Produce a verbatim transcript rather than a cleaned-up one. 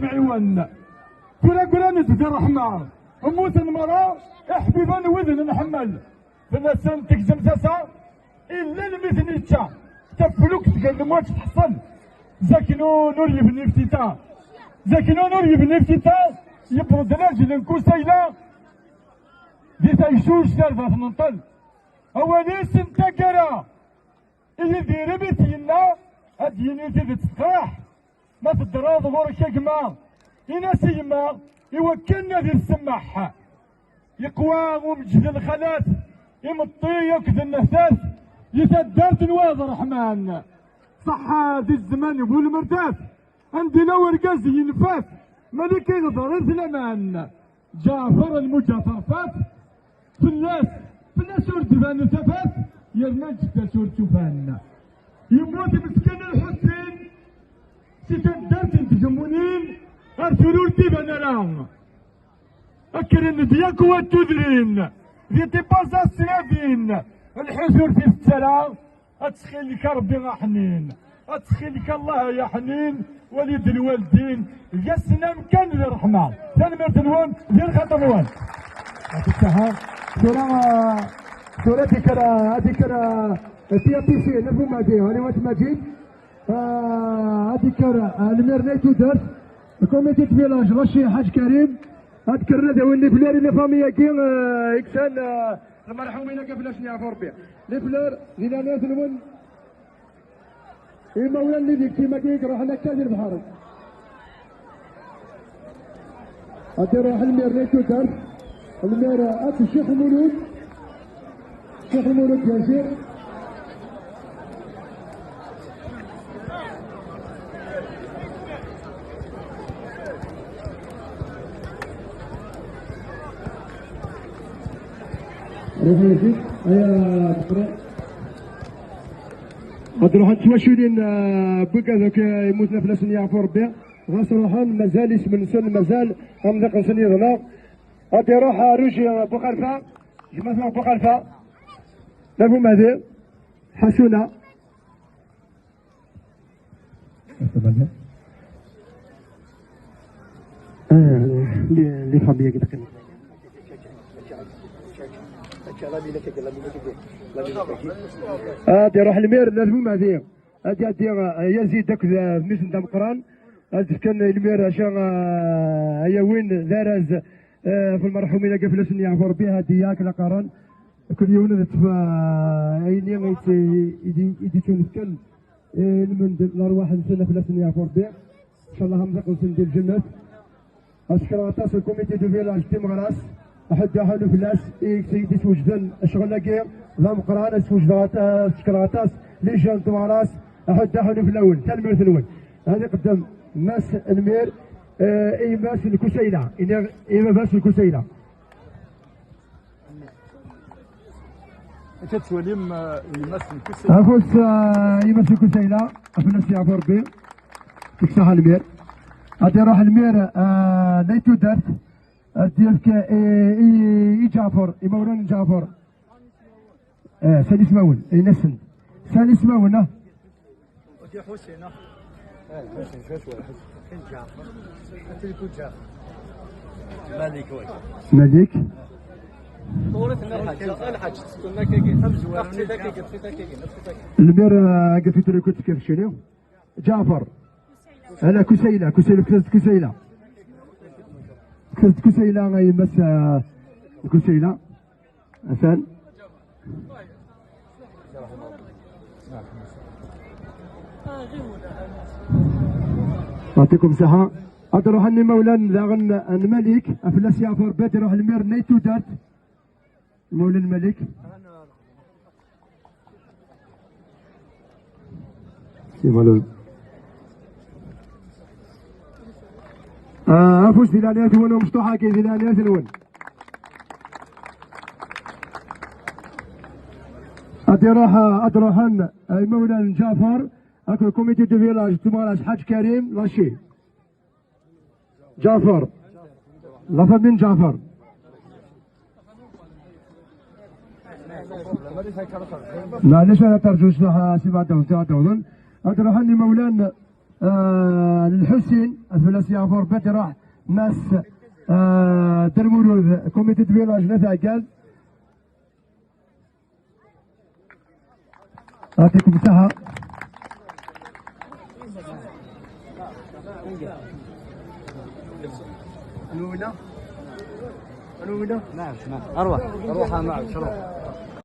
Mɛiwan. Tura ggran-d di ṛṛeḥma, mmuten meṛṛa iḥbiben wid nḥemmel. Fell-asen tegzem tasa, illa lmi ten-ičča taflukt gar lemwaǧ tḥeṣṣel. Zaknun ur yebni ftita, Zaknun ur yebni ftita, yewweḍ-d lajel n Kusayla di taycuct tarbaɛt n ṭṭel. Awal-is n taggara. I Yidir mi t-yenna, ad d-yini tidet teqreḥ. Ma teddreḍ ɣur-k a gma, in-as i yemma, i wakken ad isemmeḥ. Yeqwa umeǧǧed lxalat, imeṭṭi akked nnehtat, di taddart n Waɛd Ṛeḥman. Ṣaḥḥa di zzman bu lmerdat, anda yella urgaz yenfat, Malik iɣder-it laman. Ǧaɛfer lmuǧa terfat fell-as, fell-as ur d-tban tafat, yerna lǧetta-s ur tt-ufan. Yemmut meskin Lḥusin si taddart n Tgemmunin, ar tura ur d-iban ara. Akkren-d yakk wat tudrin, di tipaẓ-as ttnadin, lḥut ur t-itett ara. Ttxil-k a Ṛebbi aḥnin, ttxil-k Allah ay aḥnin, wali-d lwaldin, eg-asen amkan di ṛṛeḥma. Tanemmirt-nwen, di lxaṭer-nwen. Yeɛṭik ṣṣeḥḥa. Tura, ah, tura ad ikker, ah, ad ikker, ah, T A P C, Lafu Madi, Ɣaliwat Maǧid. Ah, ad ikker, ah, lmir n tudert, comité de village, Laci Ḥaǧ Karim. Ad kkren ad awin les fleurs i la famille-agi, ah, i yesɛan, ah, lmerḥum, ilaq fell-asen yeɛfu Ṛebbi. Les fleurs, di leɛnaya-nwen, imawlan n les victimes-agi i iruḥen akka di lebḥer. Ad iruḥ lmir n tudert, lmir akk Ccix Lmulud, Ccix Lmulud, bien sûr. Ruḥen-d, aya, ad ruḥen twaculin, ah, n wigad akk yemmuten, fell-asen yeɛfu Ṛebbi. Ɣas ruḥen, mazal isem-nsen, mazal amḍiq-nsen yeḍleɣ. Ad iruḥ, ah, Ruji, ah, Buxalfa, gma-tneɣ Buxalfa, Lafu Madi, Ḥasuna. Ah, les, les familles qui t'aiment. Ad iruḥ lmir n Lafu Madi. Ad iɛeddi, ah, Yazid akked, ah, mmi-s n d ameqqran. Ad d-fken lmir aca, ah, ad yawin d araz, ah, ɣef lmerḥumin-agi, fell-asen yeɛfu Ṛebbi, hadiya akken la qqaren. Kul yiwen ad iṭṭef, ah, ayen i d-, i d-, i d-ittunefken. Eh, lmend n lerwaḥ-nsen, fell-asen yeɛfu Ṛebbi. Ncallah amḍiq-nsen di lǧennet. Ad cekkreɣ aṭas le comité du village n Timeɣras, aḥuddu aḥunu fell-as, i, i d-iswejden ccɣel-agi d ameqqran. Ad swejdeɣ aṭas, ad cekkreɣ aṭas les jeunes n Timeɣras, aḥuddu aḥunu fell-awen. Tanemmirt-nwen. Ad iqeddem Mass Lmir, eh, i yemma-s n Kusayla, i baba-s n Kusayla. Akka tettwalim, eh, yemma-s n Kusayla. Afus, eh, yemma-s n Kusayla, fell-as yeɛfu Ṛebbi. Yeksaḥ lmir. Ad iruḥ lmir, eh, n tudert. Ad d-yefk, eh, i, i Ǧaɛfer, imawlan n Ǧaɛfer. Eh, sani ismawen, in-asen. Sani ismawen, ah? Malik, oui. Malik. Lmir, ah, agi fi trekut kif cini. Ǧaɛfer. Ala, Kusayla, Kusayla, Kusayla, Kusayla. Kusayla, ay yemma-s, ah, Kusayla. Atan. Yeɛṭikum ṣṣeḥḥa. Ad ruḥen imawlan daɣen n Malik, fell-as yeɛfu Ṛebbi, ad iruḥ lmir n tudert. Imawlan n Malik. Imawlan. Ah, afus di leɛnaya-twen, umecṭuḥ-agi di leɛnaya-twen. Ad iruḥ, ad ruḥen, ah, imawlan n Ǧaɛfer, akked comité de village n Timeɣras Ḥaǧ Karim, Laci. Ǧaɛfer. La famille n Ǧaɛfer. Maɛlic ara terǧu cwiṭ, a si Mɛadda, si Mɛadda. Ad ruḥen imawlan. آه، للحسين، أثبت سيافور بجرة، ماس، آه، درمولود، كوميتي دو فيلاج، لا تعقل. يعطيكم الصحة. نعم، نعم. أروح، أروح، ما أعرفش، أروح.